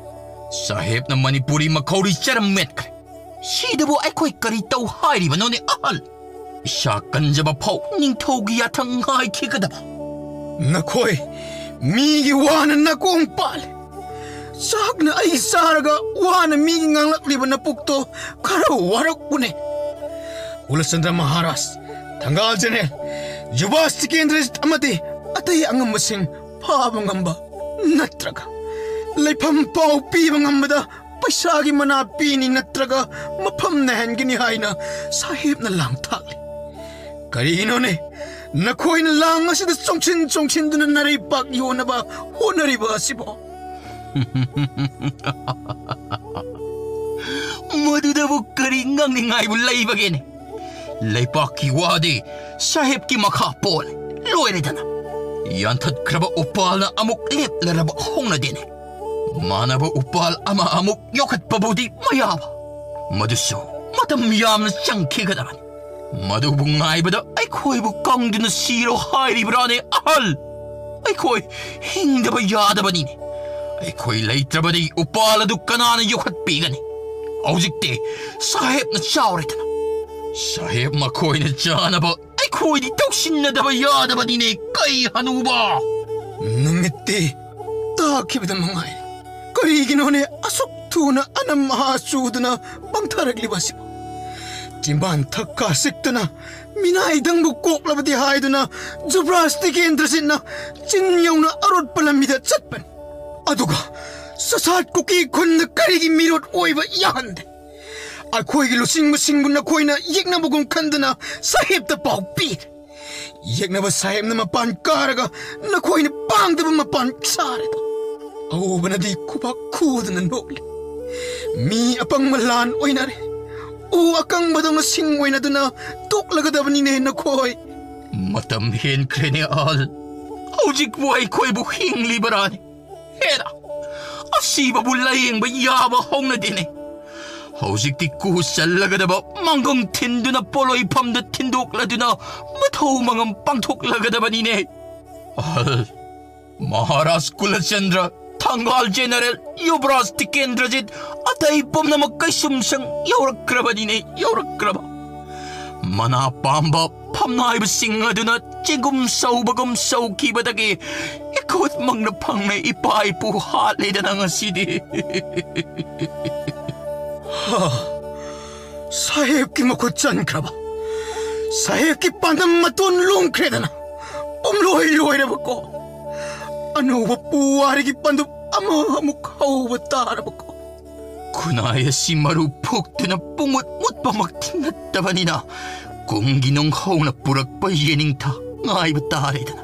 ꯁꯥꯍꯦꯕꯅ ꯃꯅꯤꯄꯨꯔꯤ ꯃꯈꯧꯔꯤ ꯆꯔꯝ ꯃꯦꯠꯈ꯭ꯔꯦ꯫ ꯁꯤꯗꯕꯨ ꯑꯩꯈꯣꯏ ꯀꯔꯤ ꯇꯧ ꯍꯥꯏꯔꯤꯕꯅꯣꯅꯦ ꯑꯍꯜ? ꯏꯁꯥ ꯀꯟꯖꯕ ꯐꯥꯎ ꯅꯤꯡꯊꯧꯒꯤ ꯌꯥꯊꯪ ꯉꯥꯏꯈꯤꯒꯗꯕ꯫ ꯅꯈꯣꯏ ꯃꯤꯒꯤ ꯋꯥꯅ ꯅꯥꯀꯣꯡ ꯄꯥꯜꯂꯤ꯫ ꯆꯥꯛꯅ ꯑꯩ ꯆꯥꯔꯒ ꯋꯥꯅ ꯃꯤꯒꯤ ꯉꯥꯡꯂꯛꯂꯤꯕ ꯅꯄꯨꯛꯇꯣ ꯈꯔ ꯋꯥꯔꯛꯎꯅꯦ꯫ ꯀꯨꯂꯆꯟꯗ꯭ꯔ ꯃꯍꯥꯔꯥꯖ, ꯊꯪꯒꯥꯜ ꯖꯦꯅꯦꯔꯦꯜ, ꯖꯨꯕꯥꯁ ꯇꯤꯀꯦꯟꯗ꯭ꯔꯖꯤꯠ ꯑꯃꯗꯤ ꯑꯇꯩ ꯑꯉꯝꯕꯁꯤꯡ ꯐꯥꯕ ꯉꯝꯕ ꯅꯠꯇ꯭ꯔꯒ ꯂꯩꯐꯝ ꯄꯥꯎ ꯄꯤꯕ ꯉꯝꯕꯗ ꯄꯩꯁꯥꯒꯤ ꯃꯅꯥ ꯄꯤꯅꯤ ꯅꯠꯇ꯭ꯔꯒ ꯃꯐꯝ ꯅꯥꯏꯍꯟꯒꯅꯤ ꯍꯥꯏꯅ ꯁꯥꯍꯦꯕꯅ ꯂꯥꯡ ꯊꯥꯛꯂꯤ꯫ ꯀꯔꯤꯒꯤꯅꯣꯅꯦ ꯅꯈꯣꯏꯅ ꯂꯥꯡ ꯑꯁꯤꯗ ꯆꯣꯡꯁꯤꯟ ꯆꯣꯡꯁꯤꯟꯗꯨꯅ ꯅꯔꯩꯄꯥꯛ ꯌꯣꯟꯅꯕ ꯍꯣꯠꯅꯔꯤꯕ ꯑꯁꯤꯕꯣ? ꯃꯗꯨꯗꯕꯨ ꯀꯔꯤ ꯉꯥꯡꯅꯤꯡꯉꯥꯏꯕꯨ ꯂꯩꯕꯒꯦꯅꯦ? ꯂꯩꯕꯥꯛꯀꯤ ꯋꯥꯗꯤ ꯁꯥꯍꯦꯕꯀꯤ ꯃꯈꯥ ꯄꯣꯜꯂꯦ꯫ ꯂꯣꯏꯔꯦꯗꯅ꯫ ꯌꯥꯟꯊꯠꯈ꯭ꯔꯕ ꯎꯄꯥꯜꯅ ꯑꯃꯨꯛ ꯂꯦꯞꯂꯔꯕ ꯍꯧꯅꯗꯦꯅꯦ꯫ ꯃꯥꯟꯅꯕ ꯎꯄꯥꯜ ꯑꯃ ꯑꯃꯨꯛ ꯌꯣꯛꯈꯠꯄꯕꯨꯗꯤ ꯃꯌꯥꯕ꯫ ꯃꯗꯨꯁꯨ ꯃꯇꯝ ꯌꯥꯝꯅ ꯆꯪꯈꯤꯒꯗꯕꯅꯤ꯫ ꯃꯗꯨꯕꯨ ꯉꯥꯏꯕꯗ ꯑꯩꯈꯣꯏꯕꯨ ꯀꯪꯗꯨꯅ ꯁꯤꯔꯣ ꯍꯥꯏꯔꯤꯕ꯭ꯔꯥꯅꯦ ꯑꯍꯜ? ꯑꯩꯈꯣꯏ ꯍꯤꯡꯗꯕ ꯌꯥꯗꯕꯅꯤꯅꯦ꯫ ꯑꯩꯈꯣꯏ ꯂꯩꯇ꯭ꯔꯕꯗꯤ ꯎꯄꯥꯜ ꯑꯗꯨ ꯀꯅꯥꯅ ꯌꯣꯛꯈꯠꯄꯤꯒꯅꯤ? ꯍꯧꯖꯤꯛꯇꯤ ꯁꯥꯍꯦꯕꯅ ꯆꯥꯎꯔꯦꯗꯅ꯫ ꯁꯥꯍꯦꯕ ꯃꯈꯣꯏꯅ ꯆꯥꯅꯕ ꯑꯩꯈꯣꯏꯗꯤ ꯇꯧꯁꯤꯟꯅꯗꯕ ꯌꯥꯗꯕꯅꯤꯅꯦ, ꯀꯩ ꯍꯅꯨꯕ? ꯅꯨꯃꯤꯠꯇꯤ ꯇꯥꯈꯤꯕꯗ ꯃꯉꯥꯏꯔꯦ꯫ ꯀꯔꯤꯒꯤꯅꯣꯅꯦ ꯑꯁꯨꯛ ꯊꯨꯅ ꯑꯅꯝ ꯑꯍꯥ ꯆꯨꯗꯨꯅ ꯄꯪꯊꯔꯛꯂꯤꯕ ꯑꯁꯤꯕꯨ? ꯆꯤꯝꯕꯥꯟ ꯊꯛꯀꯥ ꯁꯤꯛꯇꯅ ꯃꯤꯅꯥꯏꯗꯪꯕꯨ ꯀꯣꯛꯂꯕꯗꯤ ꯍꯥꯏꯗꯨꯅ ꯖꯨꯕ꯭ꯔꯥꯖ ꯇꯤꯀꯦꯟꯗ꯭ꯔꯖꯤꯠꯅ ꯆꯤꯡ ꯌꯧꯅ ꯑꯔꯣꯠꯄ ꯂꯝꯕꯤꯗ ꯆꯠꯄꯅꯤ꯫ ꯑꯗꯨꯒ ꯁꯁꯥꯠ ꯀꯨꯀꯤ ꯈꯨꯟꯗ ꯀꯔꯤꯒꯤ ꯃꯤꯔꯣꯠ ꯑꯣꯏꯕ ꯌꯥꯍꯟꯗꯦ? ꯑꯩꯈꯣꯏꯒꯤ ꯂꯨꯆꯤꯡꯕꯁꯤꯡꯕꯨ ꯅꯈꯣꯏꯅ ꯌꯦꯛꯅꯕꯒꯨꯝ ꯈꯟꯗꯨꯅ ꯁꯥꯍꯦꯕꯇ ꯄꯥꯎ ꯄꯤꯔꯦ꯫ ꯌꯦꯛꯅꯕ ꯁꯥꯍꯦꯕꯅ ꯃꯄꯥꯟ ꯀꯥꯔꯒ ꯅꯈꯣꯏꯅ ꯄꯥꯡꯗꯕ ꯃꯄꯥꯟ ꯁꯥꯔꯦꯗꯣ꯫ ꯑꯎꯕꯅꯗꯤ ꯈꯨꯕꯥꯛ ꯈꯨꯗꯅ ꯅꯣꯛꯂꯤ꯫ ꯃꯤ ꯑꯄꯪꯕ ꯂꯥꯟ ꯑꯣꯏꯅꯔꯦ꯫ ꯎ ꯑꯀꯪꯕꯗꯧꯅ ꯁꯤꯡ ꯑꯣꯏꯅꯗꯨꯅ ꯇꯣꯛꯂꯒꯗꯕꯅꯤꯅꯦ ꯅꯈꯣꯏ꯫ ꯃꯇꯝ ꯍꯦꯟꯈ꯭ꯔꯦꯅꯦ ꯑꯍꯜ꯫ ꯍꯧꯖꯤꯛꯄꯨ ꯑꯩꯈꯣꯏꯕꯨ ꯍꯤꯡꯂꯤꯕꯔꯥꯅꯦ? ꯍꯦꯔꯥ, ꯑꯁꯤꯕꯕꯨ ꯂꯥꯌꯦꯡꯕ ꯌꯥꯕ ꯍꯧꯅꯗꯦꯅꯦ꯫ ꯍꯧꯖꯤꯛꯇꯤ ꯀꯨ ꯆꯜꯂꯒꯗꯕ ꯃꯥꯡꯒꯪ ꯊꯤꯟꯗꯨꯅ ꯄꯣꯂꯣꯏꯐꯝꯗ ꯊꯤꯟꯗꯣꯛꯂꯗꯨꯅ ꯃꯊꯧ ꯃꯉꯝ ꯄꯥꯡꯊꯣꯛꯂꯒꯗꯕꯅꯤꯅꯦ꯫ ꯑꯍꯜ, ꯃꯍꯥꯔꯥꯖ ꯀꯨꯂꯆꯟꯗ꯭ꯔ, ꯊꯪꯒꯥꯜ ꯖꯦꯅꯔꯦꯜ, ꯌꯨꯕꯔꯥꯖ ꯇꯤꯀꯦꯟꯗ꯭ꯔꯖꯤꯠ, ꯑꯇꯩ ꯄꯨꯝꯅꯃꯛ ꯀꯩꯁꯨꯝꯁꯪ ꯌꯧꯔꯛꯈ꯭ꯔꯕꯅꯤꯅꯦ, ꯌꯧꯔꯛꯈ꯭ꯔꯕ꯫ ꯃꯅꯥ ꯄꯥꯝꯕ ꯐꯝꯅꯥꯏꯕꯁꯤꯡ ꯑꯗꯨꯅ ꯆꯦꯡꯒꯨꯝ ꯁꯧꯕꯒꯨꯝ ꯁꯧꯈꯤꯕꯗꯒꯤ ꯏꯈꯨꯠꯃꯛꯅ ꯐꯪꯅ ꯏꯄꯥ ꯏꯄꯨ ꯍꯥꯠꯂꯦꯗꯅ ꯉꯁꯤꯗꯤ꯫ ꯍꯥ, ꯁꯥꯍꯦꯕꯀꯤ ꯃꯈꯨꯠ ꯆꯟꯈ꯭ꯔꯕ, ꯁꯥꯍꯦꯕꯀꯤ ꯄꯥꯟꯗꯝ ꯃꯇꯣꯟ ꯂꯣꯡꯈ꯭ꯔꯦꯗꯅ ꯄꯨꯝꯂꯣꯏ ꯂꯣꯏꯔꯕꯀꯣ꯫ ꯑꯅꯧꯕ ꯄꯨꯋꯥꯔꯤꯒꯤ ꯄꯟꯗꯨꯞ ꯑꯃ ꯑꯃꯨꯛ ꯍꯧꯕ ꯇꯥꯔꯕꯀꯣ꯫ ꯈꯨꯟꯅꯥꯏ ꯑꯁꯤ ꯃꯔꯨ ꯐꯨꯛꯇꯨꯅ ꯄꯨꯡꯃꯨꯠ ꯃꯨꯠꯄꯃꯛꯇꯤ ꯅꯠꯇꯕꯅꯤꯅ, ꯀꯨꯝꯒꯤ ꯅꯨꯡꯍꯧꯅ ꯄꯨꯔꯛꯄ ꯌꯦꯅꯤꯡꯊꯥ ꯉꯥꯏꯕ ꯇꯥꯔꯦꯗꯅ꯫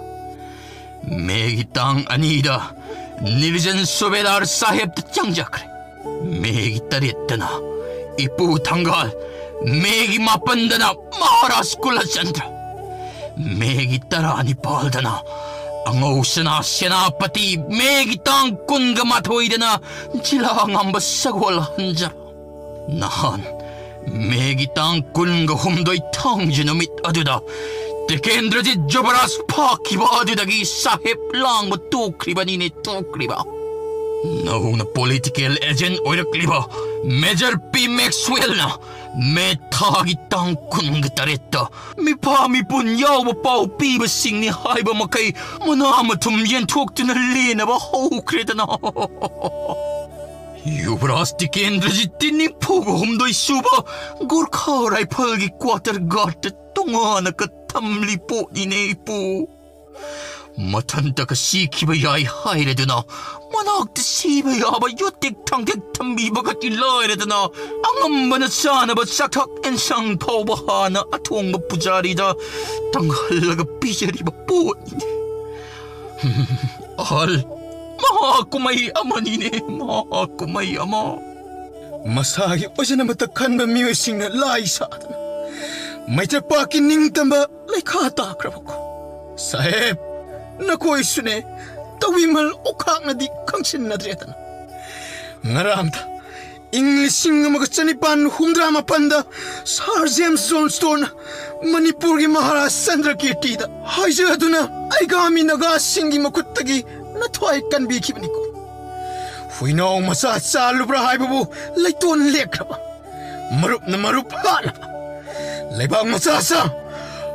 ꯃꯦꯒꯤ ꯇꯥꯡ ꯑꯅꯤꯗ ꯅꯤꯔꯖꯟ ꯁꯨꯕꯦꯗꯥꯔ ꯁꯥꯍꯦꯕꯇ ꯆꯪꯖꯈ꯭ꯔꯦ꯫ ꯃꯦꯒꯤ ꯇꯔꯦꯠꯇꯅ ꯏꯄꯨ ꯊꯪꯒꯥꯜ, ꯃꯦꯒꯤ ꯃꯥꯄꯟꯗꯅ ꯃꯍꯥꯔꯥꯖ ꯀꯨꯂꯆꯟꯗ꯭ꯔ, ꯃꯦꯒꯤ ꯇꯔꯥꯅꯤꯄꯥꯜꯗꯅ ꯑꯉꯧ ꯁꯅꯥ ꯁꯦꯅꯥꯄꯇꯤ, ꯃꯦꯒꯤ ꯇꯥꯡ ꯀꯨꯟꯒ ꯃꯥꯊꯣꯏꯗꯅ ꯖꯤꯂꯥ ꯉꯝꯕ ꯁꯒꯣꯜ ꯍꯟꯖ꯫ ꯅꯍꯥꯟ ꯃꯦꯒꯤ ꯇꯥꯡ ꯀꯨꯟꯒ ꯍꯨꯝꯗꯣꯏ ꯊꯥꯡꯖ ꯅꯨꯃꯤꯠ ꯑꯗꯨꯗ ꯇꯤꯀꯦꯟꯗ꯭ꯔꯖꯤꯠ ꯖꯨꯕꯔꯥꯖ ꯐꯥꯈꯤꯕ ꯑꯗꯨꯗꯒꯤ ꯁꯥꯍꯦꯕ ꯂꯥꯡꯕ ꯇꯣꯛꯈ꯭ꯔꯤꯕꯅꯤꯅꯦ, ꯇꯣꯛꯈ꯭ꯔꯤꯕ꯫ ꯅꯧꯅ ꯄꯣꯂꯤꯇꯤꯀꯦꯜ ꯑꯦꯖꯦꯟ ꯑꯣꯏꯔꯛꯂꯤꯕ ꯃꯦꯖꯔ ꯄꯤ ꯃꯦꯛꯁꯋꯦꯜꯅ ꯃꯦ ꯊꯥꯒꯤ ꯇꯥꯡ ꯀꯨꯟꯒ ꯇꯔꯦꯠꯇ ꯃꯤꯐꯥ ꯃꯤꯄꯨꯟ ꯌꯥꯎꯕ ꯄꯥꯎ ꯄꯤꯕꯁꯤꯡꯅꯤ ꯍꯥꯏꯕ ꯃꯈꯩ ꯃꯅꯥ ꯃꯊꯨꯝ ꯌꯦꯟꯊꯣꯛꯇꯨꯅ ꯂꯦꯟꯅꯕ ꯍꯧꯈ꯭ꯔꯦꯗꯅ꯫ ꯌꯨꯕꯔꯥꯖ ꯇꯤꯀꯦꯟꯗ꯭ꯔꯖꯤꯠꯇꯤ ꯅꯤꯐꯨꯒ ꯍꯨꯝꯗꯣꯏ ꯁꯨꯕ ꯒꯣꯔꯈꯥ ꯔꯥꯏꯐꯜꯒꯤ ꯀ꯭ꯋꯥꯇꯔ ꯒꯥꯔꯗꯇ ꯇꯣꯉꯥꯟꯅ ꯊꯝꯂꯤ ꯄꯣꯠꯅꯤꯅꯦ ꯏꯄꯨ꯫ ꯃꯊꯟꯇꯒ ꯁꯤꯈꯤꯕ ꯌꯥꯏ ꯍꯥꯏꯔꯗꯨꯅ ꯃꯅꯥꯛꯇ ꯁꯤꯕ ꯌꯥꯕ ꯌꯣꯠꯇꯦꯛ ꯊꯥꯡꯗꯦꯛ ꯊꯝꯕꯤꯕꯒꯗꯤ ꯂꯥꯏꯔꯗꯅ ꯑꯉꯝꯕꯅ ꯆꯥꯅꯕ ꯆꯥꯛꯊꯛ ꯑꯦꯟꯁꯥꯡ ꯐꯥꯎꯕ ꯍꯥꯟꯅ ꯑꯊꯣꯡꯕ ꯄꯨꯖꯥꯔꯤꯗ ꯇꯪꯍꯜꯂꯒ ꯄꯤꯖꯔꯤꯕ ꯄꯣꯠꯅꯤꯅꯦ꯫ ꯑꯍꯜ, ꯃꯍꯥ ꯀꯨꯝꯍꯩ ꯑꯃꯅꯤꯅꯦ, ꯃꯍꯥ ꯀꯨꯝꯍꯩ ꯑꯃ꯫ ꯃꯁꯥꯒꯤ ꯑꯣꯏꯖꯅꯕꯇ ꯈꯟꯕ ꯃꯤꯑꯣꯏꯁꯤꯡꯅ ꯂꯥꯏ ꯁꯥꯗꯅ ꯃꯩꯇ꯭ꯔꯄꯥꯛꯀꯤ ꯅꯤꯡꯇꯝꯕ ꯂꯩꯈꯥ ꯇꯥꯈ꯭ꯔꯕꯀꯣ꯫ ꯁꯥꯍꯦꯕ, ꯅꯈꯣꯏꯁꯨꯅꯦ, ꯇꯧꯕꯤꯃꯜ ꯑꯣꯈꯥꯛꯅꯗꯤ ꯈꯪꯁꯤꯟꯅꯗ꯭ꯔꯦꯗꯅ꯫ ꯉꯔꯥꯡꯗ ꯏꯪ ꯂꯤꯁꯤꯡ ꯑꯃꯒ ꯆꯅꯤꯄꯥꯟ ꯍꯨꯝꯗ꯭ꯔꯥ ꯃꯥꯄꯟꯗ ꯁꯥꯔ ꯖꯦꯝꯁ ꯖꯣꯟ ꯁ꯭ꯇꯣꯟꯅ ꯃꯅꯤꯄꯨꯔꯒꯤ ꯃꯍꯥꯔꯥꯖ ꯆꯟꯗ꯭ꯔꯀꯤꯔꯇꯤꯗ ꯍꯥꯏꯖꯗꯨꯅ ꯑꯩꯒꯥꯃꯤ ꯅꯥꯒꯥꯁꯤꯡꯒꯤ ꯃꯈꯨꯠꯇꯒꯤ ꯅꯊ꯭ꯋꯥꯏ ꯀꯟꯕꯤꯈꯤꯕꯅꯤꯀꯣ꯫ ꯍꯨꯏꯅꯥꯎ ꯃꯆꯥ ꯆꯥꯜꯂꯨꯕ꯭ꯔꯥ ꯍꯥꯏꯕꯕꯨ ꯂꯩꯇꯣꯟ ꯂꯦꯛꯈ꯭ꯔꯕ꯫ ꯃꯔꯨꯞꯅ ꯃꯔꯨꯞ ꯍꯥꯠꯂꯕ꯫ ꯂꯩꯕꯥꯛ ꯃꯆꯥ ꯆꯥ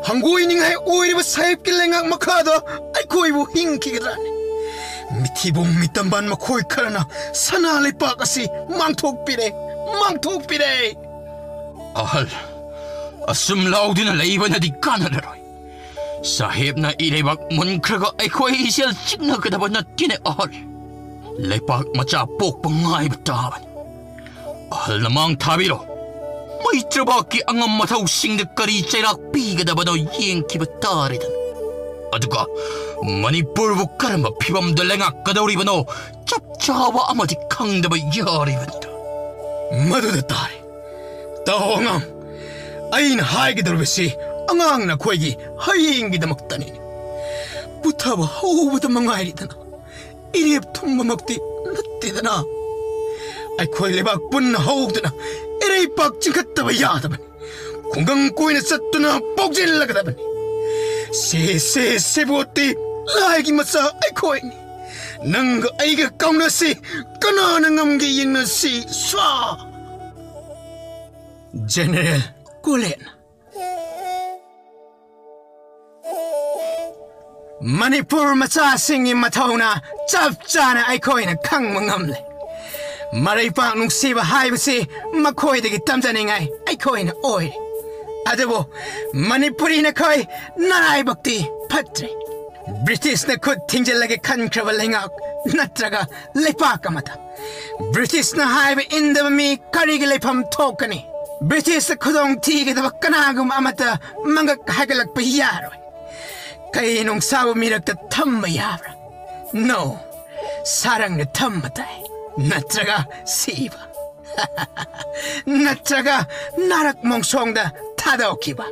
ꯍꯪꯒꯣꯏꯅꯤꯡꯉꯥꯏ ꯑꯣꯏꯔꯤꯕ ꯁꯥꯍꯦꯕꯀꯤ ꯂꯩꯉꯥꯛ ꯃꯈꯥꯗ ꯑꯩꯈꯣꯏꯕꯨ ꯍꯤꯡꯈꯤꯒꯗ꯭ꯔꯥꯅꯦ? ꯃꯤꯊꯤꯕꯣꯡ ꯃꯤꯇꯝꯕꯥꯟ ꯃꯈꯣꯏ ꯈꯔꯅ ꯁꯅꯥ ꯂꯩꯄꯥꯛ ꯑꯁꯤ ꯃꯥꯡꯊꯣꯛꯄꯤꯔꯦ, ꯃꯥꯡꯊꯣꯛꯄꯤꯔꯦ꯫ ꯑꯍꯜ, ꯑꯁꯨꯝ ꯂꯥꯎꯗꯨꯅ ꯂꯩꯕꯅꯗꯤ ꯀꯥꯟꯅꯔꯔꯣꯏ꯫ ꯁꯥꯍꯦꯕꯅ ꯏꯔꯩꯕꯥꯛ ꯃꯨꯟꯈ꯭ꯔꯒ ꯑꯩꯈꯣꯏ ꯏꯆꯦꯜ ꯆꯤꯛꯅꯒꯗꯕ ꯅꯠꯇꯦꯅꯦ ꯑꯍꯜ꯫ ꯂꯩꯄꯥꯛ ꯃꯆꯥ ꯄꯣꯛꯄ ꯉꯥꯏꯕ ꯇꯥꯕꯅꯤ꯫ ꯑꯍꯜꯅ ꯃꯥꯡ ꯊꯥꯕꯤꯔꯣ꯫ ꯃꯩꯇ꯭ꯔꯕꯥꯛꯀꯤ ꯑꯉꯝ ꯑꯊꯧꯁꯤꯡꯗ ꯀꯔꯤ ꯆꯩꯔꯥꯛ ꯄꯤꯒꯗꯕꯅꯣ ꯌꯦꯡꯈꯤꯕ ꯇꯥꯔꯦꯗꯅ꯫ ꯑꯗꯨꯒ ꯃꯅꯤꯄꯨꯔꯕꯨ ꯀꯔꯝꯕ ꯐꯤꯕꯝꯗ ꯂꯩꯉꯥꯛꯀꯗꯧꯔꯤꯕꯅꯣ ꯆꯞ ꯆꯥꯕ ꯑꯃꯗꯤ ꯈꯪꯗꯕ ꯌꯥꯔꯤꯕꯅꯤꯗ꯫ ꯃꯗꯨꯗ ꯇꯥꯔꯦ꯫ ꯇꯥꯎ ꯑꯉꯥꯡ, ꯑꯩꯅ ꯍꯥꯏꯒꯗꯧꯔꯤꯕꯁꯤ ꯑꯉꯥꯡ ꯅꯈꯣꯏꯒꯤ ꯍꯌꯦꯡꯒꯤꯗꯃꯛꯇꯅꯤ꯫ ꯄꯨꯊꯕ ꯍꯧꯕꯗ ꯃꯉꯥꯏꯔꯤꯗꯅ, ꯏꯔꯦꯞ ꯊꯨꯝꯕꯃꯛꯇꯤ ꯅꯠꯇꯦꯗꯅ꯫ ꯑꯩꯈꯣꯏ ꯂꯩꯕꯥꯛ ꯄꯨꯟꯅ ꯍꯧꯗꯨꯅ ꯏꯔꯩꯄꯥꯛ ꯆꯤꯡꯈꯠꯇꯕ ꯌꯥꯗꯕꯅꯤ꯫ ꯈꯨꯡꯒꯪ ꯀꯣꯏꯅ ꯆꯠꯇꯨꯅ ꯄꯥꯎꯖꯦꯜꯂꯒꯗꯕꯅꯤ꯫ ꯁꯦ, ꯁꯦ, ꯁꯦꯕꯣꯠꯇꯤ ꯂꯥꯏꯒꯤ ꯃꯆꯥ ꯑꯩꯈꯣꯏꯅꯤ꯫ ꯅꯪꯒ ꯑꯩꯒ ꯀꯧꯅꯁꯤ, ꯀꯅꯥꯅ ꯉꯝꯒꯦ ꯌꯦꯡꯅꯁꯤ꯫ ꯁ꯭ꯋꯥ꯫ ꯖꯦꯅꯦꯔꯦꯜ ꯀꯨꯂꯦꯟ꯫ ꯃꯅꯤꯄꯨꯔ ꯃꯆꯥꯁꯤꯡꯒꯤ ꯃꯊꯧꯅ ꯆꯞ ꯆꯥꯅ ꯑꯩꯈꯣꯏꯅ ꯈꯪꯕ ꯉꯝꯂꯦ꯫ ꯃꯔꯩꯄꯥꯛ ꯅꯨꯡꯁꯤꯕ ꯍꯥꯏꯕꯁꯤ ꯃꯈꯣꯏꯗꯒꯤ ꯇꯝꯖꯅꯤꯡꯉꯥꯏ ꯑꯩꯈꯣꯏꯅ ꯑꯣꯏꯔꯦ꯫ ꯑꯗꯨꯕꯨ ꯃꯅꯤꯄꯨꯔꯤ ꯅꯈꯣꯏ ꯅꯔꯥꯏꯕꯛꯇꯤ ꯐꯠꯇ꯭ꯔꯦ꯫ ꯕ꯭ꯔꯤꯇꯤꯁꯅ ꯈꯨꯠ ꯊꯤꯡꯖꯤꯜꯂꯒꯦ ꯈꯟꯈ꯭ꯔꯕ ꯂꯩꯉꯥꯛ ꯅꯠꯇ꯭ꯔꯒ ꯂꯩꯄꯥꯛ ꯑꯃꯗ ꯕ꯭ꯔꯤꯇꯤꯁꯅ ꯍꯥꯏꯕ ꯏꯟꯗꯕ ꯃꯤ ꯀꯔꯤꯒꯤ ꯂꯩꯐꯝ ꯊꯣꯛꯀꯅꯤ? ꯕ꯭ꯔꯤꯇꯤꯁꯇ ꯈꯨꯗꯣꯡ ꯊꯤꯒꯗꯕ ꯀꯅꯥꯒꯨꯝꯕ ꯑꯃꯠꯇ ꯃꯉꯛ ꯍꯥꯏꯒꯠꯂꯛꯄ ꯌꯥꯔꯣꯏ꯫ ꯀꯩ ꯅꯨꯡꯁꯥꯕ ꯃꯤꯔꯛꯇ ꯊꯝꯕ ꯌꯥꯕ꯭ꯔꯥ? No, ꯁꯥꯔꯪꯗ ꯊꯝꯕ ꯇꯥꯏ, ꯅꯠꯇ꯭ꯔꯒ ꯁꯤꯕ꯫ ꯅꯠꯇ꯭ꯔꯒ ꯅꯥꯔꯛ ꯃꯣꯡꯁꯣꯡꯗ ꯊꯥꯗꯣꯛꯈꯤꯕ꯫